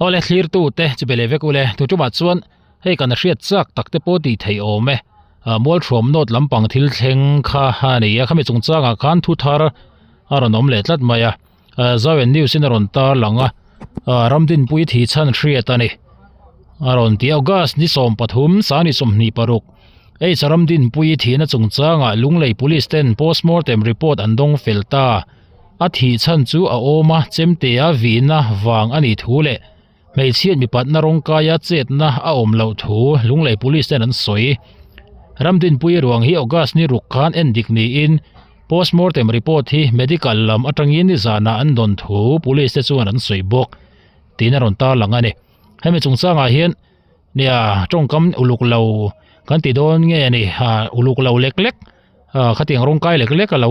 Awle thlirtu te chu be leh vek ule tu tumah chuan hei kan hriat chak tak te pawh tih theih awm e mualthuam nawt lampang thil thleng kha a ni a khami chungchangah khan thu thar a rawn awm leh tlat mai a Zawen news in a rawn tar lang a Ramdinpui thi chhan hriat a ni a rawn ti August ni 13 sani 26 H Ramdinpui thihna chungchangah Lunglei Police ten postmortem report an dawng fel ta. A thih chhan chu a awm a, chemtea vihna vang a nih thu leh hmeichhiat mipatna rawngkaia chetna a awm loh thu Lunglei Police ten an sawi. Ramdinpui ruang hi August ni ruk khan en dik niin postmortem report hi medical lam atangin nizanah an dawn thu Police te chuan an sawi bawk tiin a rawn tarlang a ni. Hemi chungchangah hian nia tawngkam uluk lo kan ti dawn nge ni uluk lo lek lek khatiang rawngkai lek lek a lo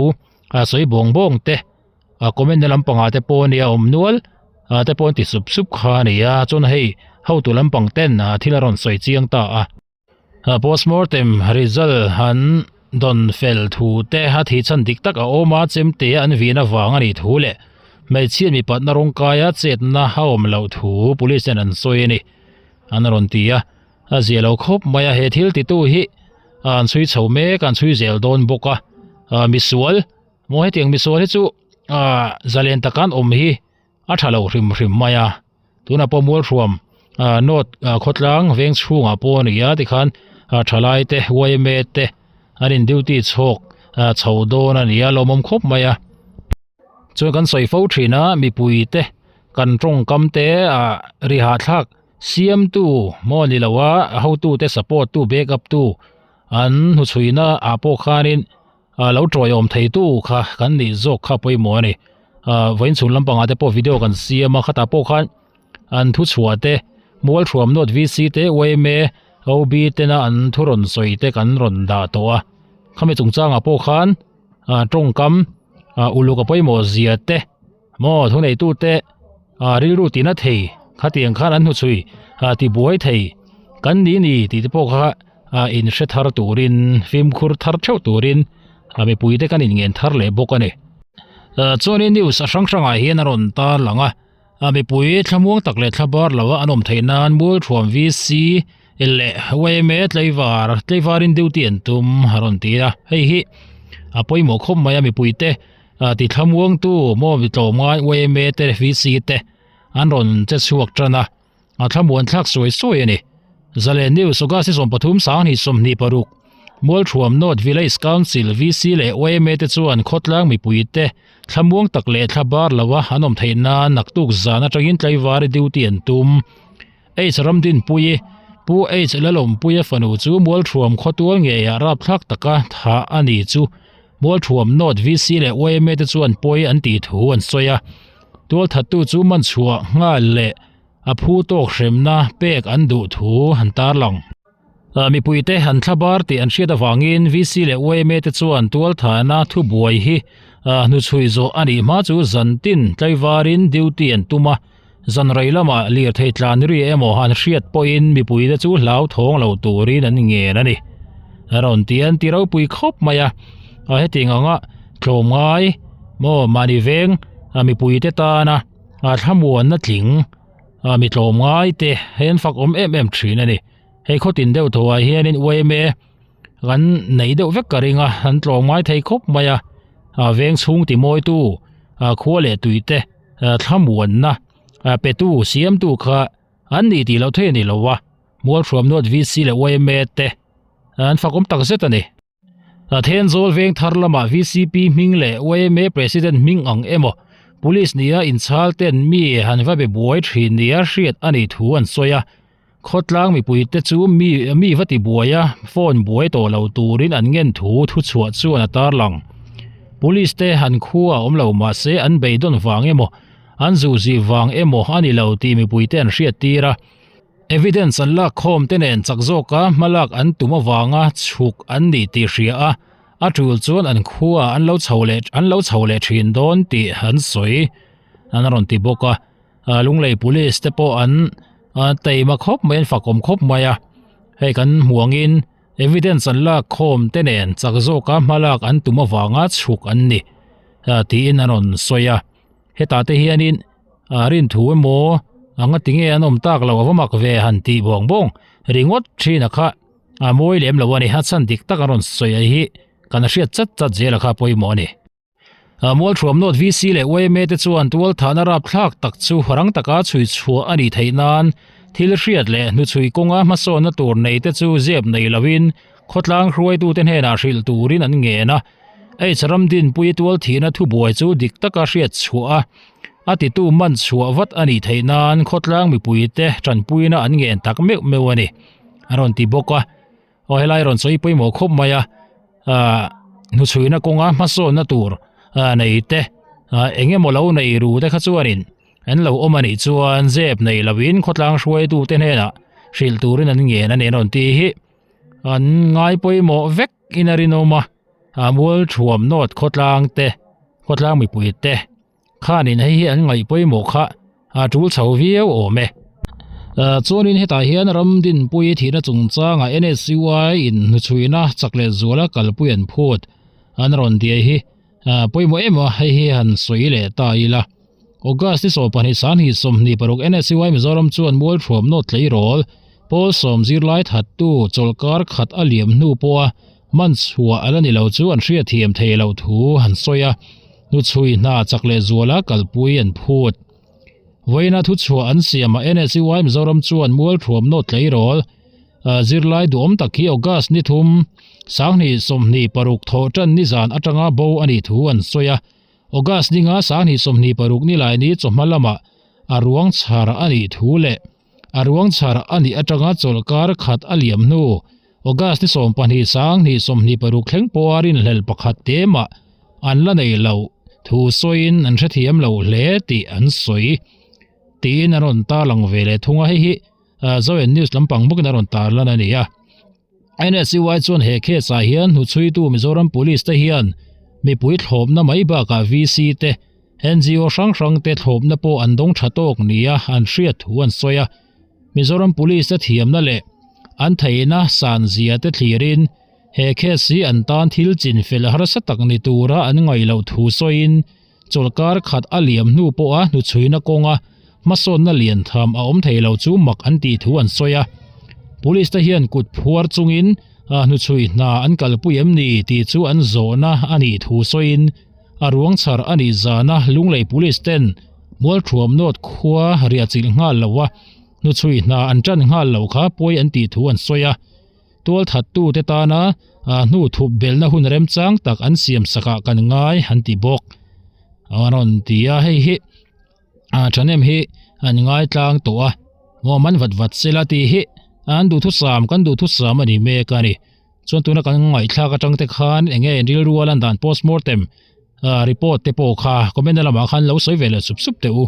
a sawi bawng bawng te a comment na lampangah te pawh ania awm nual ah te pawh an ti sup sup kha a ni a chuan hei hotu lampang ten ah thil a rawn sawi chiang ta a ah postmortem result an dawn fel thu te a thih chhan dik tak a awm a chemte an vin avang a nih thu leh hmeichhia mipatna rawngkaia chetna a awm loh thu police ten an sawi a ni an rawn ti a a zia lo khawp mai a he thil titu hi an chhui chho mek an chhui zel dawn bawk a ah misual maw hetiang misual hi chu ah zalen taka an awm hi a tha lo hrim hrim mai a tunah pawh mualhruam ah north ah khawtlang veng chhungah pawh a ni a tikhan ah thalai te yma te an in duty chhawk ah chho dawn a ni a lawmawm khawp mai a chuan kan sawi fo thin a mipui te kan tawngkam te ah ri hahthlak. Siamtu maw ni lo a, hotute support tu back up tu an hnuchhuina ah pawh khanin lo tawiawm theitu kha kan nih zawk kha pawimawh a ni. Vawiin chhun lampangah te pawh video kan siam a, khatah pawh khan an thuchhuah te Mualthuam North VC te yma OB tena an thu rawn sawi te kan rawn dah tawh a, khami chungchangah pawh khan tawngkam uluk a pawimawh zia te maw thuneitute ah rilru tina thei khatiang khan an hnuchhui ah tibuai thei kan ni ni tih te pawh kha ah in hre thar turin fimkhur thar theuh turin ah mipui te kan inngen thar leh bawk a ni. Ah chuanin news a hrang hrangah hian a rawn tar lang a ah mipui thlamuang tak leh thlabar lo a an awm theih nan Mualthuam VC leh yma tlaivar tlaivarin duty an tum a rawn ti a hei hi a pawimawh khawp mai a mipui te. Ah ti thlamuangtu maw mi tlawmngai yma te VC te an rawn che chhuak tan a, a thlamuan thlak sawi sawi a ni. Zalen News August 13 2026 Mualthuam North Village Council VC leh yma te chuan khawtlang mipui te thlamuang tak leh thla bar lo a an awm theih nan naktuk zan atangin tlaivar duty an tum. H Ramdinpuii Pu H Lalawmpuia fanu chu Mualthuam khawtual ngeiah rapthlak taka thah a ni chu Mualthuam North VC leh yma te chuan pawi an tih thu an sawi a, tualthattu chu man chhuah nghal leh a phu tawk hremna pek an duh thu an tarlang. Mipuite an thlabar tih an hriat avangin VC leh yma te chuan tualthahna thubuai hi hnuchhui zawh a nih hma chu zantin tlaivarin duty an tum a, zan rei lamah lirthei tlan ri emaw an hriat pawhin mipuite chu hlauthawng lo turin an ngen a ni. A rawn ti an ti ropui khawp mai a, a hetiang anga tlawmngai maw mahni veng a mipuite tana a thlamuanna tling a mi tlawmngai te hei an fak awm em em thin a ni. Hei khawtin deuh tho ah hianin yma kan nei deuh vek ka ring a, an tlawmngai thei khawp mai a, a veng chhung ti mawitu a khua leh tui te thlamuanna petu siamtu kha an ni tih loh thei a ni lo a, Mualhruam North VC leh yma te an fakawm tak zet a ni. Thenzawl veng thar lamah VCP hming leh yma President hming ang emaw Police nia inchhal ten mi han va be buai thin nia hriat a nih thu an sawi a, khawtlang mipuite chu mi mi va ti buai a, phone buai tawh lo turin an ngen thu thuchhuah chuan a tarlang. Police te han khua awm lo mahse an beidawn vang emaw an zuhzih vang emaw a ni lo tih mipuite an hriat tir a. Evidence an lak khawm te nen chak zawka hmalak an tum avanga chhuk an ni tih hria a, a tul chuan an khua an lo chho leh an lo chho leh thin dawn tih an sawi an rawn ti bawk a. Lunglei police te pawh an taima khawp mai an fakawm khawp mai a, hei kan hmu angin evidence an lak khawm te nen chak zawka hmalak an tum avanga chhuk an ni tiin an rawn sawi a. Hetah te hianin rin thu emaw Anga tinge an awm tak lo a va mak ve han tih bawng bawng ringawt thin a kha a mawi lem lo a ni. A chhan dik tak an rawn sawi a hi kan hriat chat chat zel a kha pawimawh a ni. Mualthuam North VC leh yma te chuan tualthahna rapthlak tak chu rang taka chhui chhuah a nih theih nan thil hriat leh hnuchhui kawnga hmasawnna tur nei te chu zep nei loin khawtlang hruaitute hnenah hrilh turin an ngen a. H Ramdinpuii tualthihna thubuai chu dik taka hriat chhuah a, a titu man chhuah vat a nih theih nan khawtlang mipuite tanpuina an ngen tak meuh meuh a ni, a rawn ti bawk a. Aw helai rawn sawi pawimawh khawp mai a, ah hnuchhuina kawnga hmasawnna tur ah nei te ah eng emaw lo nei ru te kha chuanin an lo awm a nih chuan zep nei lovin khawtlang hruaitute hnenah hrilh turin an ngen a ni an rawn tih hi an ngai pawimawh vek in a rinawm a, ah mual thuam nawt khawtlang te khawtlang mipui te. Khanin hei hi an ngaih pawimawh kha a tul chho viau awm e. Chuanin hetah hian ram dinpui thihna chungchangah NSUI in hnuchhuina chak leh zuala kalpui an phut an rawn diai hi pawimawh em a, hei hi han sawi leh ta ila. August ni 12 sanghnih 26 NSUI Mizoram chuan Mualthuam Nawt Tleirawl Pawl sawm zirlai thattu chawlhkar khat a liam hnu pawha man chhuah a la ni lo chu an hriatthiam thei loh thu han sawi a. Hnuchhui hna chak leh zuala kalpui an phut. Vawiina thuchhuah an siamah NSUI Mizoram chuan Mualthuam Nawt Tleirawl zirlai duhawm tak hi August ni thum, 20 26 thawh tan nizan atanga bo a nih thu an sawi a. August ninga 20 26 nilai ni chawhma lamah a ruang chhar a nih thu leh A ruang chhar a nih atanga chawlhkar khat a liam hnu, August ni 12 sang hnih 26 thleng pawha rinhlelh pakhat te mah an la nei lo thu sawiin an hrethiam lo hle tih an sawi tiin a rawn tarlang ve leh thung a, hei hi Zoen News lampang bawkin a rawn tarlan a ni a. NSUI chuan he case ah hian hnuchhuitu Mizoram Police te hian mipui thlawpna mai bakah VC te, NGO hrang hrang te thlawpna pawh an dawng tha tawk nia an hriat thu an sawi a. Mizoram Police te thiamna leh an theihna san zia te thlirin he case hi an tan thil chinfel harsa tak ni tura an ngaih loh thu sawiin chawlhkar khat a liam hnu pawha hnuchhuina kawnga hmasawnna lian tham a awm thei lo chu mak an tih thu an sawi a. Police te hian kut phuar chungin hnuchhui hna an kalpui em ni tih chu an zawhna a nih thu sawiin a ruang chhar a nih zana Lunglei Police ten Mualthuam North khua riahchilh nghal lo a, hnuchhui hna an tan nghal lo kha pawi an tih thu an sawi a. Tualthattute tana hnu thup belhna hun remchang tak an siam sakah kan ngai an ti bawk. A rawn ti a, hei hi thahnem hi an ngai tlang tawh a, maw man vat vat sela tih hi an duhthusam kan duhthusam a ni mek a ni. Chuan tuna kan ngaihthlak atang te khan eng nge rilru a lan dan postmortem report te pawh kha comment na lamah khan lo sawi ve leh sup sup teh u.